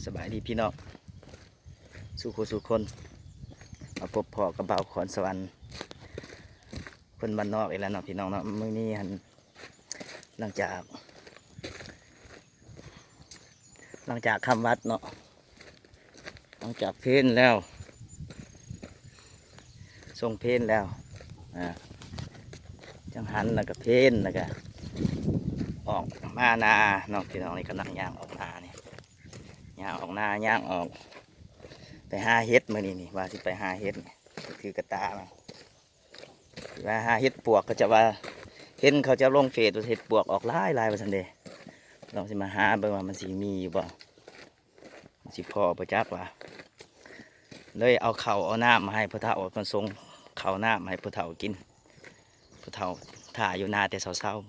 ສະບາຍດີພີ່ນ້ອງ ສູ່ຄູ່ສູ່ຄົນ ມາພົບພໍ້ກັບບ່າວຄອນສະຫວັນ ຄົນບ້ານນອກອີກແລ້ວເນາະພີ່ນ້ອງເນາະ. ມື້ນີ້ຫັ້ນ ຫຼັງຈາກ ຫຼັງຈາກຄ່ຳວັດເນາະ ຫຼັງຈາກເພນແລ້ວ ສົ່ງເພນແລ້ວ ອ່າ ຈັງຫັນ ແລ້ວກະເພນ ແລ້ວກະອອກມານາເນາະພີ່ນ້ອງ. ນີ້ກຳລັງຍ່າງອອກນານີ້ ຍ່າງອອກນາ ຍ່າງອອກໄປຫາເຫັດ. ມື້ນີ້ນີ້ວ່າຊິໄປຫາເຫັດ ຖືກະຕ່າມາ ວ່າຫາເຫັດປວກ ເຂົາເຈົ້າວ່າ ເຫັນເຂົາເຈົ້າລົງເຟສວ່າເຫັດປວກອອກຫຼາຍໆ ວ່າຊັ້ນເດ. ລອງຊິມາຫາເບິ່ງວ່າມັນຊິມີຢູ່ບໍ່ ມັນຊິພໍບໍ່ຈັກວ່າ. ເລີຍເອົາເຂົ້າເອົານ້ຳມາໃຫ້ພໍ່ເຖົ້າ ມາສົ່ງເຂົ້ານ້ຳໃຫ້ພໍ່ເຖົ້າກິນ. ພໍ່ເຖົ້າຖ້າຢູ່ນາແຕ່ເຊົ້າໆ.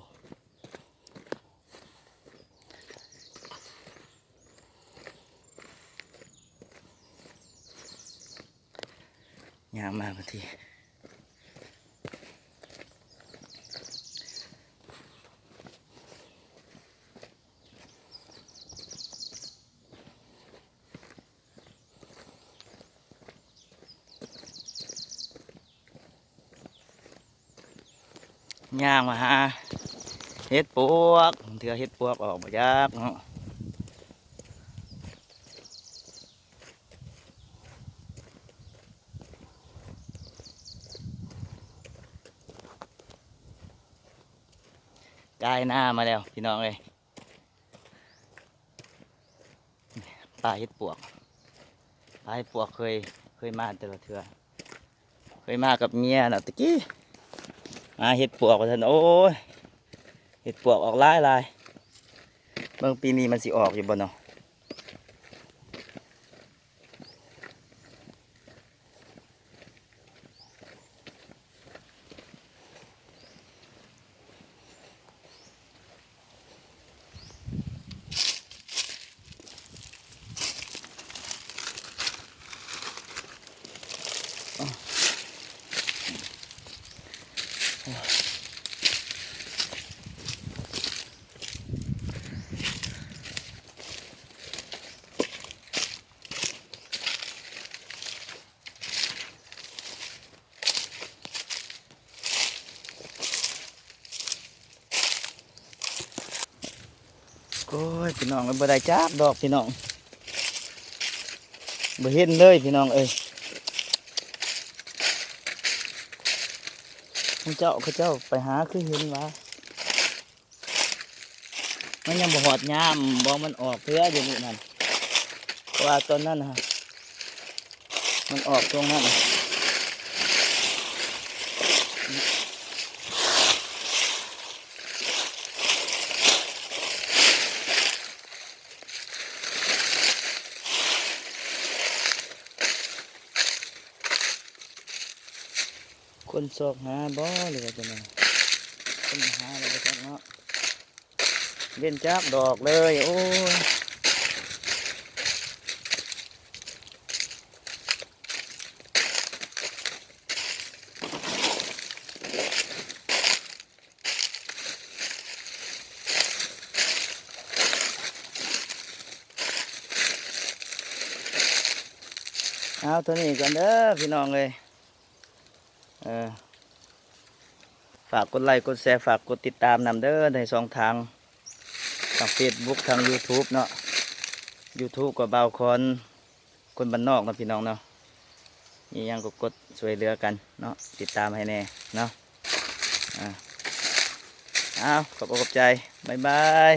ຍ່າງມາບາດທີ ຍ່າງມາຫາເຫັດປວກ ເທື່ອເຫັດປວກອອກບໍ່ຈັກເນາະ. ກາຍນາມາແລ້ວພີ່ນ້ອງເອີຍ. ປ່າເຫັດປວກ ປ່າເຫັດປວກ ເຄີຍ ເຄີຍມາແຕ່ລະເທື່ອ ເຄີຍມາກັບເມຍເນາະ ຕະກີ້ ມາເຫັດປວກວ່າຊັ້ນ. ໂອ້ຍ ເຫັດປວກອອກຫຼາຍໆ ເບິ່ງປີນີ້ມັນຊິອອກຢູ່ບໍ່ເນາະ. ໂອ້ຍ ພີ່ນ້ອງເອີຍ ບໍ່ໄດ້ຈັກດອກພີ່ນ້ອງ ບໍ່ເຫັນເລີຍພີ່ນ້ອງເອີຍ. ເຂົາເຈົ້າ ເຂົາເຈົ້າໄປຫາຄືເຫັນວ່າ ມັນຍັງບໍ່ຮອດຍາມບໍ່ ມັນອອກເທື່ອຢູ່ນີ້ຫັ້ນ ເພາະວ່າຕອນນັ້ນຫັ້ນ ມັນອອກຊ່ວງນັ້ນ. ຄົນຊອກຫາບໍ່ ຫຼືວ່າຈັ່ງໃດ ຄົນຫາແລ້ວບໍ່ຈັກເນາະ. ເຫັນຈັກດອກເລີຍ ໂອ້ຍ. ເອົາ ເທົ່ານີ້ກ່ອນເດີພີ່ນ້ອງເອີຍ. ເອີ ຝາກກົດໄລກົດແຊ ຝາກກົດຕິດຕາມນຳເດີ ໃນຊ່ອງທາງ ທາງເຟສບຸກ ທາງຢູທູບເນາະ. ຢູທູບກໍບ່າວຄອນ ຄົນບ້ານນອກເນາະ ພີ່ນ້ອງເນາະ. ມີຫຍັງກໍກົດຊ່ວຍເຫຼືອກັນເນາະ ຕິດຕາມໃຫ້ແດ່ເນາະ. ອ່າ ເອົາ ຂອບອົກຂອບໃຈ ບາຍບາຍ.